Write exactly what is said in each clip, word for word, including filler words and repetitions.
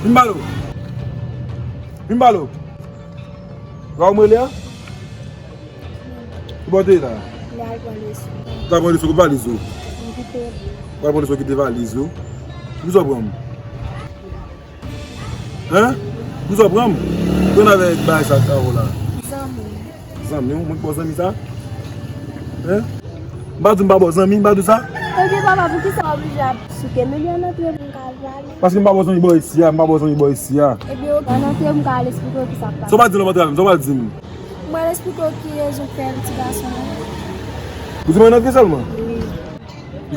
Vin ba l. Vin ba l. Ou pa wè m rele a? Ki bò w te ye la? Mwen al pran leson. Ou al pran leson, ki valiz ou? Mwen kite li. Ou al pran leson, kite valiz ou. Pou sa w pran m? Hein? Pou sa w pran m? Konn avèk bagay sa k avè w la. Zanmi. Zanmi w? Mwen ki ba w zanmi sa? Hein? M pa di w m pa ba w zanmi, m pa di w sa? Ebyen papa, poukisa w oblije ap souke? Men li ann antre pou m ka al pale. Paske m pa ba w zanmi bò isi a, m pa ba w zanmi bò isi a. Ebyen oke, ann antre pou m ka al esplike w kisa k pase. Sa w pa di l antre avè m, sa w pa di m? Mwen al esplike w ki rezon k fè ti gason an. Ou di mwen antre sèlman? Wi.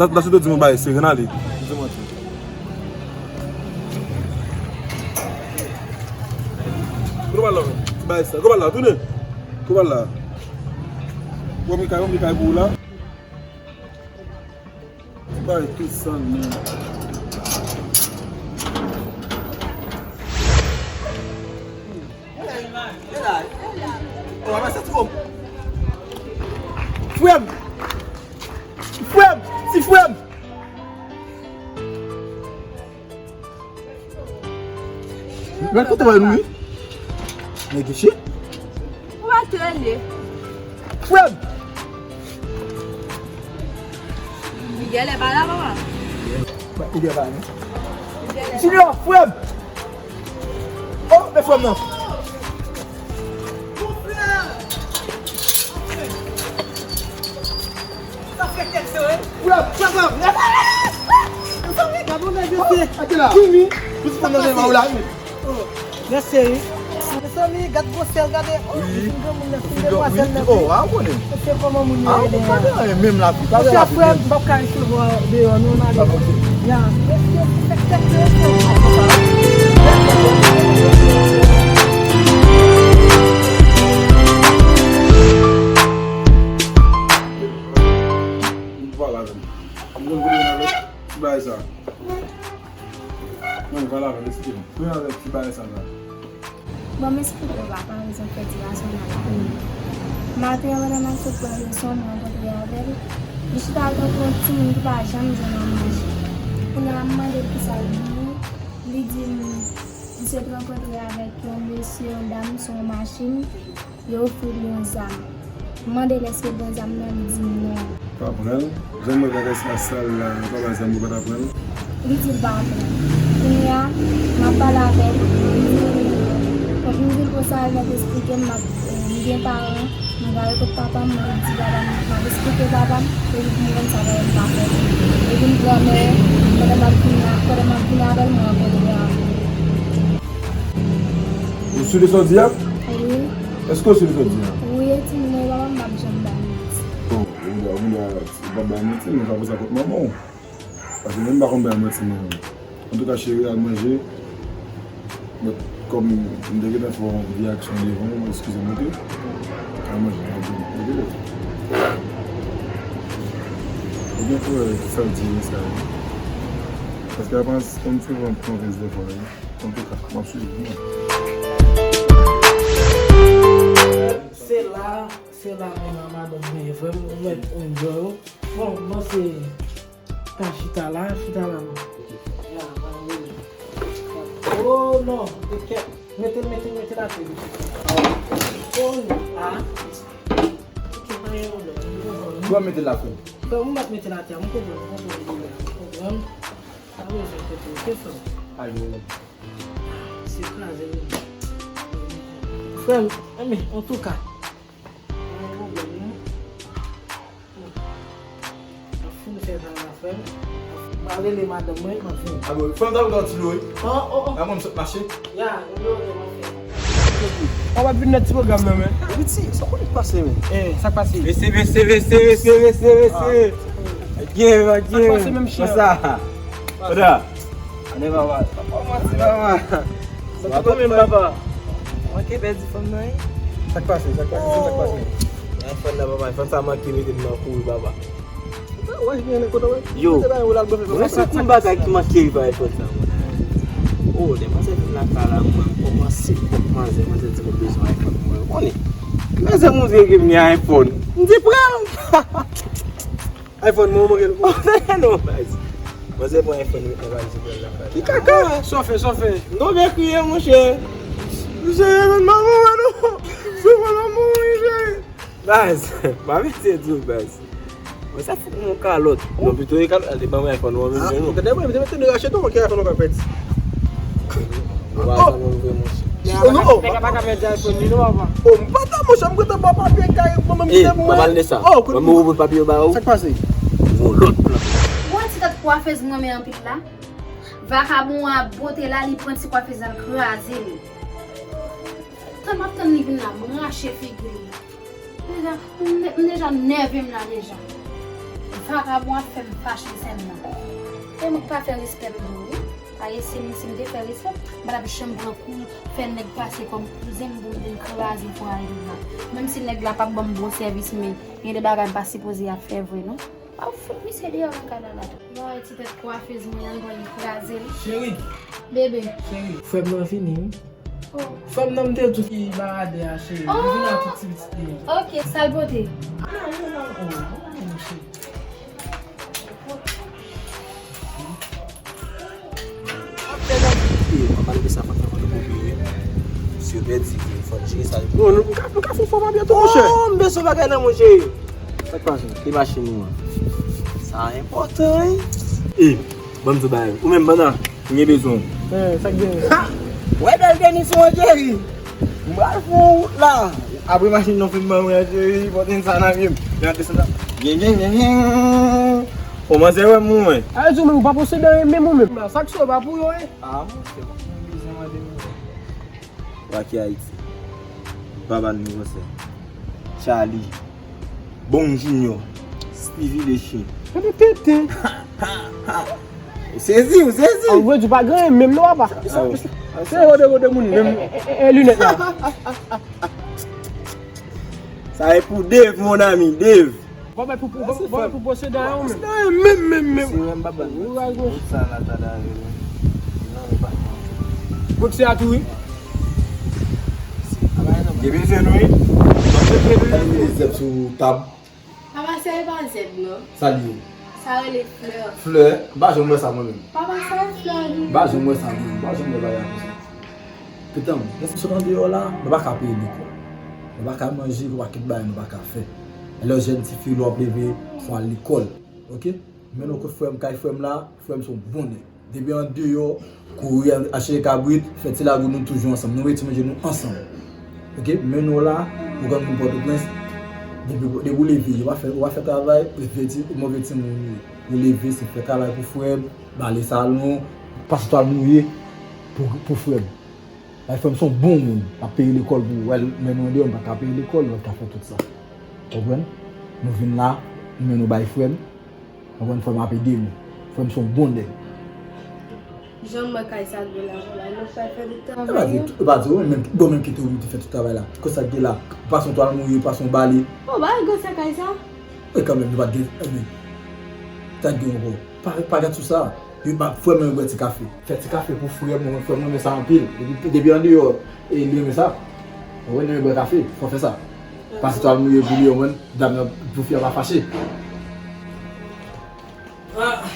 Da, da, si w te di mwen bagay serye, ann ale. Di mwen tou. Kote w pral la menm? Ti bagay sa. Kote w pral la? Tounen. Kote w pral la? Ou wè m gen kay, ou wè m gen kay pou ou la? Ti bagay tou sal menm. Frè m! Frè m! Ti frè m! Gad kote w al wi. Nèg isit. Ou pa trene. Frè m! Miguel e pa la, papa. Miguel pa la. Junior, frè m! Oh, men frè m nan. Sa fè kèk se, wi. Frè m, frè m, frè m. Mezanmi, gad yon nèg mesye. Jimmy. Pou ti fanm nan, wi. Mezanmi, gad gwosè l, gade. Oh, li fin granmoun nan, fin demwazèl nan. Oh, a, w konnen. Mesye, kòman moun yo ye deja? Menm la, mesye, frè m, m p ap ka resevwa deyò, non, n ale. Ya, mesye, se tèt yo, mesye. Vwala, menm. M konn kote m avèk ti bagay sa. Non, vwala, menm, eksplike m. Kote m avèk ti bagay sa la? Bon, m esplike w papa rezon k fè ti gason an la kouri. Maten an, pandan m ap sot pran leson, m rankontre avè l. Li chita tankou yon timoun ki pa janm jwenn yon manje. Kounye a, m mande l kisa l gen. Li di m, li sot rankontre avèk yon mesye, yon dam sou yon machin. Yo ofri l yon zam. M mande l èske l gen zam nan, li di m non. Pa pran l. Jan m wè bagay sa sal la, pa bay zam pou pa ta pran l. Li di l pa pran. Kounye a, m ap pale avè l. M di l, m di l konsa, l mèt esplike m, m ap, eh, m gen paran, m prale kot papa m, m di papa m, m ap esplike papa m, epi pou m konn sa papa m pa fè. Epi m pran men, pandan m ap vini a, pandan m ap vini avè l, m rankontre avè l. Ou sou de sa w di a? Wi. Èske w sou de sa w di a? Wi, e timoun mwen, papa m p ap janm bay manti. Oh, ou pa bay manti, men pa pou sa kot manman w. Paske mwen m pa konn bay manti mwen menm. Antouka, cheri, al manje. But kòm m te gentan fè yon vye aksyon devan w, eskize m, oke? Al manje, al manje, oke? Ou gen pou wè sa w di sa. Paske apre, kòm se yon pwovens de fwa, wi. Antouka, m ap swiv ou. Se la, se la menm a madanm genyen, frè m, ou mèt enjoy ou. Bon, bon, se ta chita la, chita la, non. Ya, pa gen pwoblèm. Oh, non, e kèt. Mete l, mete l, mete l atè. Oh, ah. Ok, pa gen pwoblèm. M konprann. Bon, mete l la, frè m. Frè m, ou mèt mete l atè, m konprann, m konprann, m konprann. Pa bezwen enkyete, oke, frè m? Pa gen pwoblèm. Se kraze, wi. Frè m, enben, antouka. Pa gen pwoblèm, non. M ap fin fè sa la, frè m. M ap rele madanm mwen, m ap vini. A bon, frè m, ta pran ti dlo, wi. Oh, oh, oh. La, mwen, m sot mache. Ya, yon dlo, m ap fè. Ou pa t vin nan ti pwogram nan, men. Piti, sa konn pase, men. Eh, sa k pase? Mesye, mesye, mesye, mesye, mesye, mesye. Gen, gen. Sa k pase, menm chè? Konsa. Koda. Ane papa. Papa manti, papa. Sa te konbyen, papa? Manke pèdi fanm nan, wi. Sa k pase? Sa k pase? Sa k pase? Ay, fanm nan, papa, fanm sa manke mete m nan kouri, papa. Wè, gen kote wè. Yo, mwen se konn bagay ki manke rive iPhone sa, mwen. Oh, lè manzè vin lakay la, mwen, m kòmanse pòp manzè, manzè di mwen bezwen iPhone, mwen konnen. Manzè montre ke m gen iPhone. M di pran l. iPhone, mwen, mwen, mwen. Non, baz. Manzè pran iPhone uit nan valiz li pral nan kay. Li kaka. Sa w fè, sa w fè. M tonbe kriye, monchè. Misye rekonn manman mwen non. Sou manman mwen, cheri. Baz, pa vin se di w, baz. Mwen sa fout mwen kalòt. Non, pito e kalòt, al te ban mwen iPhone ou an menm jan non. Gade mwen, mwen te rache tou, mwen ki iPhone ou ka pèdi. Ou pa zanmi m vre, monchè. Oh, non, oh. Nèg la pa ka pèdi iPhone li non, papa. Oh, m pa ta, monchè, m gentan ba papye kay mwen menm ki te pou mwen. Pale de sa. Oh, kout mwen ouvri papye yo ba ou. Sa k pase? Yon lòt plan. Ou wè ti tèt kwafez mwen renmen anpil la? Vakabon a bote la, li pran ti kwafez la, l kraze li. Tan m ap tann li vin la, m rache figi li. Deja, m de-, m deja nève m la deja. Vakabon ap fè m fache sèlman. E mwen k pa fè respè m tou wi. Paske si m, si m te fè respè m, m pa t ap janm pran kou fè nèg pase kòm kouzen m pou m vin kraze fwaye li la. Menm si nèg la p ap ban m bon sèvis, men gen de bagay m pa sipoze ap fè vre non. W ap fout misye deyò nan kay la la. Mwen wè ti tèt kwafez mwen an, bon, li kraze l. Cheri. Bebe. Cheri, frè m nan vini wi. Oh. Frè m nan m te di w ki baradè a, cheri. Li vini ak tout ti pitit li. Ok, sa l pote? Mwen pale de sa, fòk fè fòk konpli. Si yo pèdi, fòk jere sa. Non, nou ka, nou ka fè fòm a byen tou, monchè. Oh, m bezwen bagay nan monchè. Sa k pase? Ki machin ou an? Sa enpòtan, wi. E, ban m di w bagay. Ou menm, pandan, m gen bezwen w. Eh, sa k gen? Ha! Wè bèl tenis ou an, cheri. M pral fè yon wout la. Apre machin nan fin ban mwen, cheri, pote sa nan vye m. Gade sa la. Gen, gen, gen, gen. Kòmanse wè m ou mwen. A, di w menm ou pa posede anyen menm ou menm. Sa k sou ou pa pou yo, wi. Ah, monchè, m bezwen mande nou. Wa ki Ayiti. Baba nou konsè. Charlie. Bon Junior. Stevie Deschamps. Tete, tete. Ou sezi, ou sezi. An vre di pa gen menm non, papa. Se rode, rode moun menm. E, e, e, linèt la. Sa e pou Dave, mon ami, Dave. Bon, men pou, pou, bon, pou posede a ou menm. Posede a menm, menm, menm. Si wè m pa ban. Ou raje. Tout sa la ta dare, non, li pa. Kot se a tou, wi. Gen bezwen nou, wi. Gade li zèb sou tab. Papa, sa e pa zèb, non. Sa li ye? Sa rele flè. Flè? M pa janm wè sa mwen menm. Papa, sa e flè, li. M pa janm wè sa mwen menm. M pa janm wè bagay konsa. Pitit mwen, lè m sot andeyò la, nou pa ka peye lekòl. Nou pa ka manje, nou pa kit bagay, nou pa ka fè. Lè w jèn tifi, lè w ap leve, fò w al lekòl. Oke? Mennen w kot frè m, kay frè m la, frè m se yon bon nèg. Depi andeyò, kouri, achte kabrit, fè ti lago, nou toujou ansanm. Nou mete manje nou ansanm. Oke? Mennen w la, ou konn moun Pòtoprens, depi, depi w leve, ou pa fè, ou pa fè travay, ou vye ti, ou move timoun ou ye. Ou leve, se fè travay pou frè m, bale salon, pase twal mouye pou, pou frè m. Bay frè m se yon bon moun, l ap peye lekòl pou ou. Wè, men nou andeyò, m pa ka peye lekòl, nou pa ka fè tout sa. Konprann? Nou vin la, nou mennen w bay frè m. Konprann? Frè m ap ede nou. Frè m se yon bon nèg. Jan m wè kay sa dwe la, la, nou fè fè tout travay yo. E pa di, e pa di, ou menm, bon, menm kite ou te fè tout travay la. Konsa k gen la, pase yon twal mouye, pase yon bale. Oh, ba, gwo sa kay sa. E kanmenm, nou pa t gen, e men, ta gen ankò. Pa, pa gad sou sa. Yo pa, frè m renmen bwè ti kafe. Fè ti kafe pou frè m, frè m renmen sa anpil. Depi, depi andeyò, e li renmen sa. Ou renmen bwè kafe, fò fè sa. Pase twal mouye pou li, ou konprann, dam nan, pou fi a pa fache. Ah,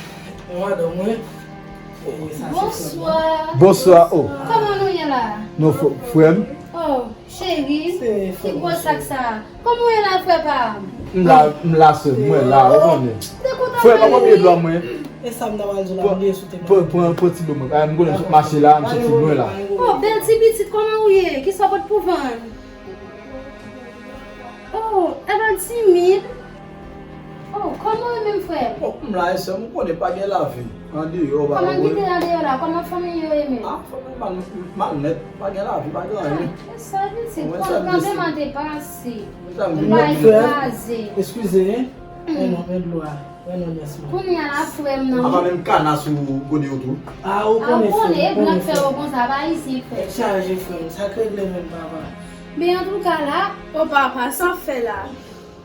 madanm mwen. Bonswa. Bonswa, oh. Kòman nou ye la? Non, fò, frè m. Oh, cheri, ki gwo sak sa? Kòman w ye la, frè pa m? M la, m la, sè m, mwen la, ou konnen. Frè, pa bliye dlo mwen. E sa m ta pral di w la, m bliye sou te mwen. Pran, pran, pran ti dlo mwen. Ah, m konnen m sot mache la, m soti lwen la. Oh, bèl ti pitit, kòman w ye? Kisa w pot pou vann? Oh, e pa timid. Oh, kòman w ye menm, frè m? Oh, m la, e sè m, ou konnen pa gen lavi. Andeyò, ba, kòman kite andeyò la? Kòman fanmi yo ye menm? Ah, fanmi mal, mal nèt. Pa gen lavi, pa gen anyen. Ah, e sa, pitit, kanpe m an te pase. Bay kraze. Eskize, hein? Men non, men dlo a. Men non, yes, man. Kounye a la, frè m nan. Apa menm kana sou kode yo tou. Ah, ou konnen, frè m, ou konnen, frè m. Fè yo konsa, pa isi, frè. Chaje, frè m, sa k regle menm, papa. Men antouka la, o papa, sa w fè la?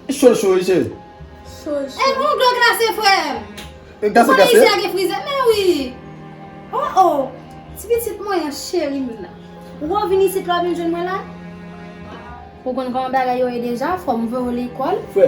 Cho, cho, wi, cheri. Cho, cho. E, yon dlo glase, frè m. E glase, glase? Ou konnen isi a gen frizè, men wi. Oh, oh. Ti pitit mwen an, cheri m nan. Ou wè w vin isit la, w vin jwenn mwen la? Ou konn kòman bagay yo ye deja, fò m voye w lekòl. Frè,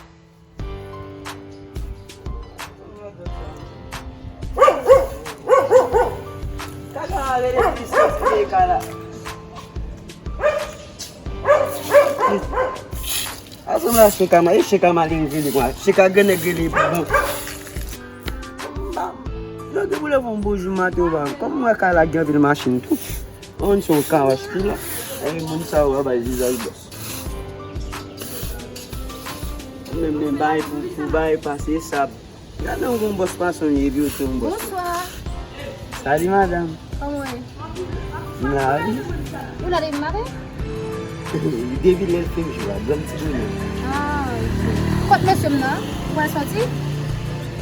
Kaka a rele Kristan, se kaka la. A sanble a chen kama, e chen kama li vini kwa. Chen ka gen nèg rele pou bon. Lòt de boule bon bonjou maten ou pa. Kòm mwen ka lage anpil machin tou. Yon se yon kawas ki la. E moun sa yo a bay vizaj bòs. Menm men bay pou, pou bay pase sab. Gade yon bon bòs pa sonye epi ou se yon bòs. Bonswa. Salut madame. Kòman w ye? M la wi. Ou la depi maten? Depi lè l fin jou a, granm ti jounen. Ah, ok. Kot mesye m nan? Ou pral sòti?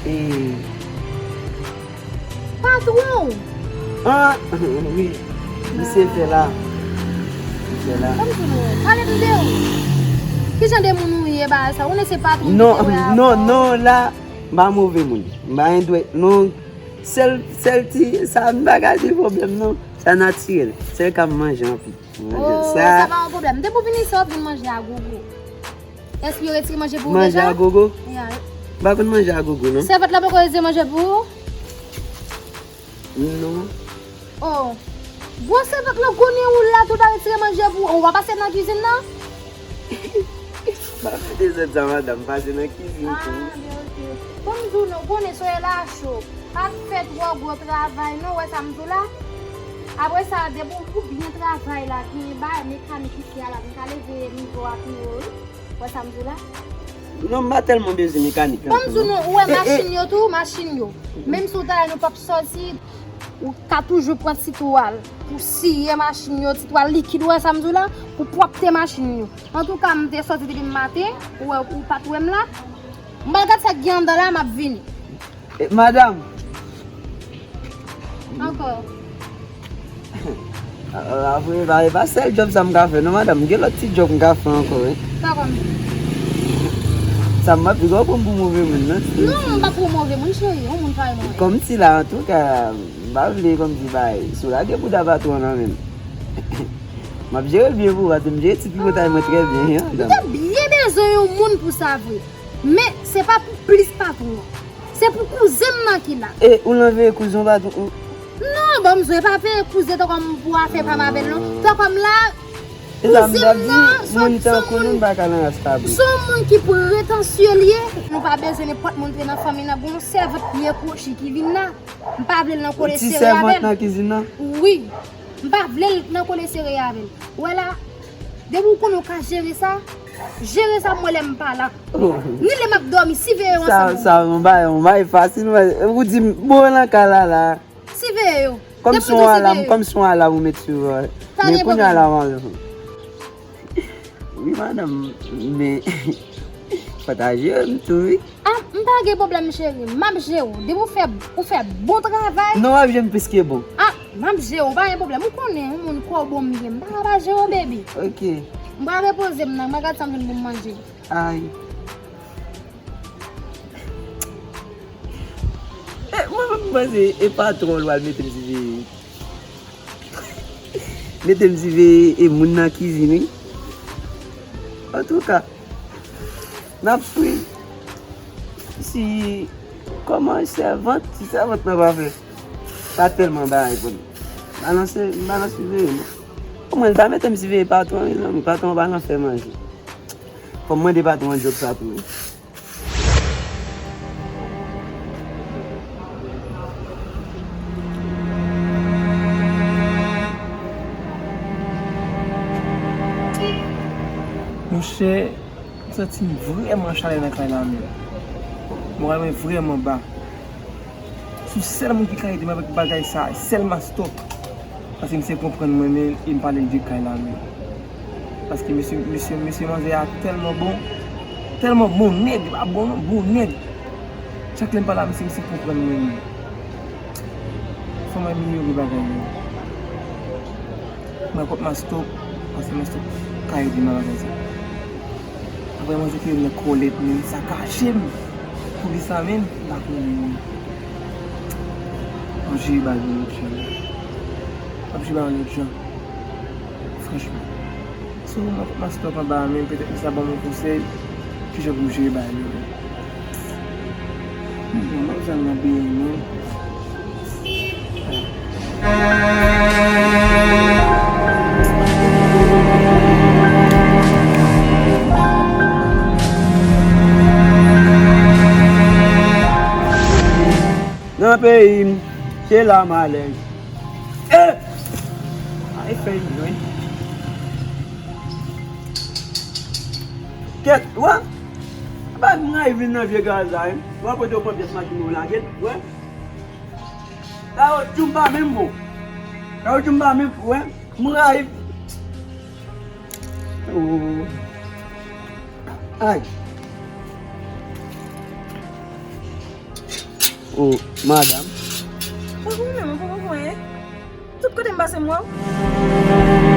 E patwon w? Ah, wi. Misye fè la. Misye la. Kòm si nou pale m de ou. Ki jan de moun ou ye bagay sa? Ou ne se patwon misye wè avè w? Non, non, non, la. M pa move moun. M pa gen dwèt long. Sèl, sèl ti, sa m pa ka di pwoblèm non. Sa natirèl. Sèl ka m manje anpil. M manje sa. Oh, sa pa yon pwoblèm. Depi w vin isit, w ap vin manje a gogo. Èske yo retire manje pou ou deja? Manje a gogo? Ya. M pa konn manje a gogo non. Sèvant la poko retire manje pou ou? Non. Oh. Bon, se fèk nan konnen ou la, tout a retire manje pou ou. Ou pa pase nan kizin nan? M pa fè dezòd sa, madanm, m pase nan kizin tou. Ah, byen, ok. Bon, m di w non, konnen soyè la cho. Pa fè twò gwo travay non, wè sa m di w la? Apre sa, depi w byen travay la, gen bagay mekanik isi a la, m ka leve nivo a pi wo, wi. Wè sa m di w la? Non, m pa tèlman bezwen mekanik lan. Bon, m di w non, ou wè machin yo tou, machin yo. Menm si w ta la nou p ap sòti, ou ka toujou pran ti twal pou siye machin yo, ti twal likid, ou wè sa m di w la, pou pwòpte machin yo. Antouka, m te sòti depi maten, ou wè, ou pa t wè m la. M pral gad sa k gen anndan la, m ap vini. E, madanm. Ankò. Apre, pa, e pa sèl djòb sa m ka fè, non, madanm. M gen lòt ti djòb m ka fè ankò, wi. Sa kòm? Sa m ap di, w ap pran m pou move moun, non? Non, m pa pou move moun, cheri. Yon moun parèy mwen. Kòm si la, antouka, m pa vle kòm si bay. Si w lage bouda patwon nan men m. M ap jere l byen pou ou, paske m jere ti tripotay mwen trè byen, wi, madanm. M te byen bezwen yon moun pou sa vre. Men, se pa pou plis patwon an. Se pou kouzen m nan ki la. E, ou lan veye kouzen w pa tou, ou? Non, bon, m bezwen pa veye kouzen tankou m pou afè pa m avè l, non. Tankou m la, kouzen m nan, se yon moun, se yon moun ki pretansye l ye. Nou pa bezwen nenpòt moun tre nan fanmi nan. Gon sèvant pye kwochi ki vin la. M pa vle l nan kole sere avè l. Ti sèvant nan kizin nan? Wi. M pa vle l nan kole sere avè l. Ou wè la, depi w konnen w ka jere sa, jere sa, m wè lè m pa la. Oh. Ni lè m ap dòmi, siveye yo ansanm. Sa, sa, yon bagay, yon bagay fasil, ou di m, bon, nan ka la, la. Siveye yo. Kòm si yon alam, kòm si yon alam ou met sou, euh, men kounye a la, w anlè. Wi, madanm, men, fò ta jere m tou, wi. Ah, m pa gen pwoblèm, cheri. M ap jere w. Depi w fè, ou fè bon travay. Non, w ap jere m plis ke bon. Ah, m ap jere w, pa gen pwoblèm. Ou konnen, yon moun kòbo m ye. M pa ka pa jere w, baby. Ok. M pral repoze m nan, m pral gad sa m jwenn pou m manje. Ay. Eh, mwen menm m panse e patwon l pral mete m siveye. Mete m siveye e moun nan kizin, wi. Antouka, n ap swiv si kòman sèvant, si sèvant nan pa fè. Pa tèlman bagay pou nou. Balanse, balanse siveye, non. Omwen, sa mete m siveye patwon, mezanmi. Patwon pa nan fè manje. Fò m mande patwon an djòb sa tou, wi. Monchè, m santi m vrèman chalè nan kay la menm. Moral mwen vrèman ba. Se sèl moun ki ka ede m avèk bagay sa, sèl Mastòk. Paske misye konprann mwen, men, e m pale l de kay la menm. Paske mesye, mesye, mesye manzè a tèlman bon, tèlman bon nèg, li pa bon non, bon nèg. Chak lè m pale a misye, misye konprann mwen menm. Fò m amelyore bagay yo. Mwen kont Mastòk, paske Mastòk ka ede m nan bagay sa. Apre manzè te nan kòlèt menm, sa kache m. Poukisa menm? M pa konnen menm. M ap jere bagay yo lòt jan. M ap jere bagay yo lòt jan. Franchman. Si w wè m ap Mastòk anba a menm, petèt misye ap ban m yon konsèy kijan pou m jere bagay yo menm. Bon, manzè nan byen menm. Nan peyi m, se la m alèz. Eh! Ay, fè yon jwenn. Kèt, wè? Ba m rayi vin nan vye garaj la, wi. Wè kote w pran pyès machin ou lage l, wè. Kawotchou m pa menm bon. Kawotchou m pa menm, wè. M rayi. Oh. Ay. Oh, madanm. Pa konprann, mwen pa konprann. Tout kote m pase m wè w.